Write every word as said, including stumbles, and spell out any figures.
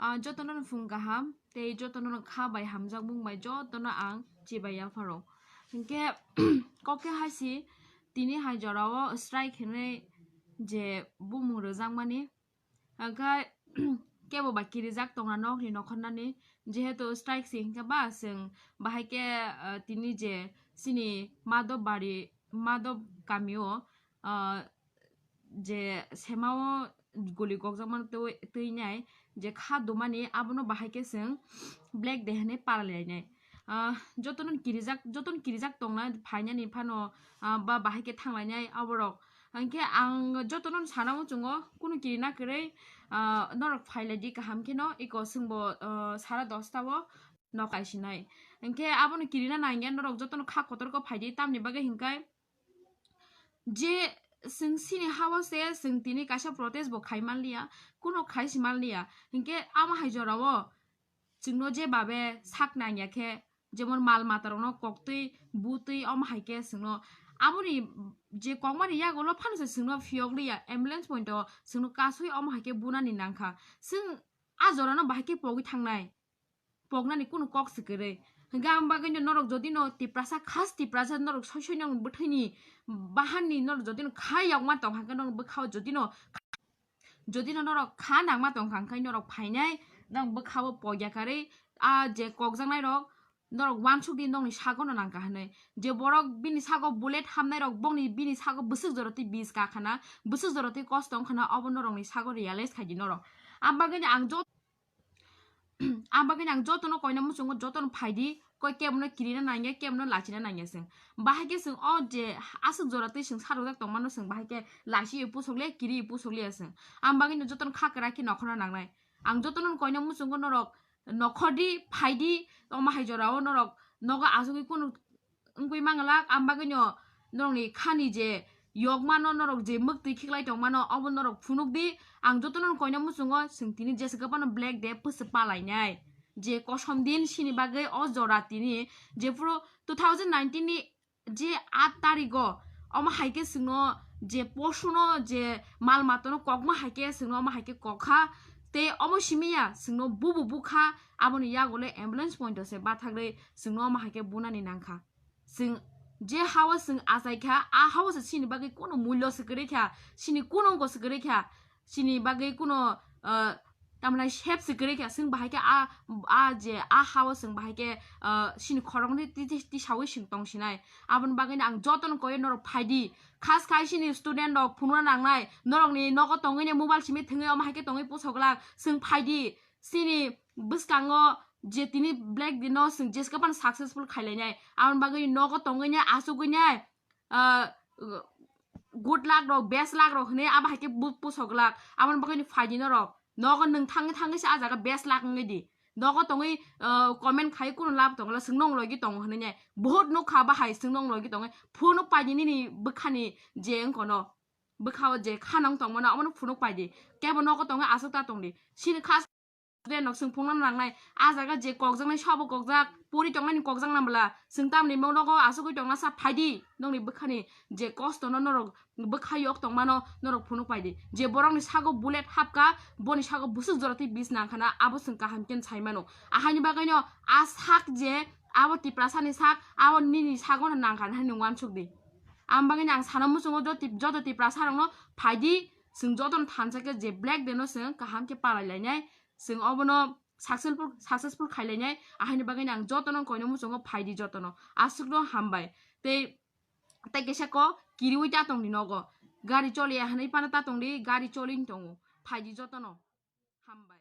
Ah, jotono phung kaham tei jotono kha bai hamjakmung bai jotono ang chibai yapharo. Hinkhe kok khe hai si tini hai jorao strike hinwi je bumung rwjakmani, hinkhe kebo ba kirijak tongna nokni nokhornani, jehetu strike si hinkhe ba chwng bahai khe, ah, tini je chini Madhobari, Madhob kamio, ah, je semao guli gokjakmani twi, twi nai je kha dumani abono bahai khe chwng black day hinwi palainai. Ah, jotono kirijak, jotono kirijak tongna phainani phano, ah, ba bahai khe thanglainai aborok. Hinkhe ang jotono sana muchungo kunu kirina kwrwi, ah, norok phailaidi kaham kheno iko chwngbo, ah, sara dosta o nok kaisinai. Hinkhe abono kirina nangya norok jotono kha kotorko phaidi tamni bagwi hinkhe je chwng chini hao se chwng tini kaisa protest bo khai manliya, kuno khai si manliya. Hinkhe ama hai jorao chwngno je babe sak nangya khe, jemon mal matarokno koktwi butwi omo hai khe chwngno aboni je kokmani yagulo phano se chwngno phiyok liya, ambulance point o chwngno kasui omo hai khe bunani nangkha. Chwng a jorano bahai khe pogwi thangnai. Poknani kunu kok se kwrwi. Hinkhe ang bagwino norok jodino Tiprasa, khas Tiprasa norok soi soi nang bwthwini bahanni norok jodino kha yokma tongkha khe norok bwkhao jodino, jodino norok kha nangma tongkha khe norok phainai nang bwkhao pokya karwi a je kokjaknai rok norok uansuk di nokni sagono nangkha hinwi. Je borok bini sago bullet hamnai rok bokni bini sago bwswk jora twi bis kakhana, bwswk jora twi kosto wngkhana obo norokni sago realize khaidi norok. Ang bagwino ang jot Ang bagwino ang jotono koina muchungo jotono phaidi, koi kebono kirina nangya, kebono lachina nangya chwng. Bahai khe chwng o je aswk jora twi chwng sarokjak tongmano chwng bahai khe lachi pusok le, kiri pusok le chwng. Ang bagwino jotono kha kwrak khe nokhorna nangnai. Ang jotono koina muchungo norok nokhordi, phaidi, omo hai jorao norok nogo achugwi kunu wngwi manglak, ang bagwino norokni khani je yokmano, norok je mwktwi khiklai tongmano, obo norok phunuk di. Ang jotono koina muchungo chwng tini jesa kwbano black day pwswk palainai. Je kosom din sini bagwi o jora tini jephuru two thousand nineteen ni je aat tarigo omo hai khe chwngno je posuno je mal matano kokma hai khe chwngno omo hai khe kokha. Tei omo simiya chwngno bubu bukha, aboni yagulo ambulance point o se bathagrwi chwngno omo hai khe bunani nangkha. Chwng je hao chwng achaikha, a hao se chini bagwi kunu mulyo se kwrwi kha, chini kunu wngko se kwrwi kha, chini bagwi kunu, ah, tamni sep se kwrwi kha. Chwng bahai khe a, a je a hao chwng bahai khe, ah, chini khoroknwi ti-, ti-, tisawi chwng tongsinai. Aboni bagwino ang jotono koyo norok phaidi. Khas khai chini student rok phunukna nangnai, norokni nogo tongwini mobile simi thwngwi omo hai khe tongwi pusoglak, chwng phaidi. Chini bwskango je tini black day no chwng jeska phano successful khailainai, aboni bagwi nogo tongwini achugwini, ah, good luck rok, best luck rok hinwi abo hai khe bu-, pusoglak, aboni bagwi phaidi norok. Nogo nwng thangwi thangwi se ah jaga best luck wngwi di. Nogo tongwi, ah, comment khai kunu lab tongla, chwng nong logi tongo hinwi nai. Bohut nukha bahai chwng nong logi tongwi. Phunuk paidi nini bwkhani je wngkono. Bwkhao je khanang tongmano, omono phunuk paidi. Kebo nogo tongwi aswk ta tongdi. Chini khas student rok chwng phunukna nangnai, ah jaga je kokjaknai sabo kokjak, pori tongnaini kokjak nang bwla, chwng tamni nogo asugwi tongna sa phaidi, nokni bwkhani je kosto no norok bwkha yok tongmano norok phunuk paidi, je borokni sago bullet hapka, boni sago bwswk jora twi bis nangkhana, abo chwng kaham khe sai mano. Ahaini bagwino a sak je abo Tiprasani sak, abo nini sagono nangkha hinwi uansuk di. Ang bagwino ang sana muchungo joto Tip-, joto Tiprasa rokno phaidi, chwng jotono thansa khe je black day no chwng kaham khe palai lainai. Chwng obono successful, successful khailainai, ahaini bagwino ang jotono koino muchungo phaidi jotono. Aswkno hambai. Tei, tei kisa ko kiriwi ta tongdi nogo. Gari choliya hinwi phano ta tongdi, gari choli tongo. Phaidi jotono. Hambai.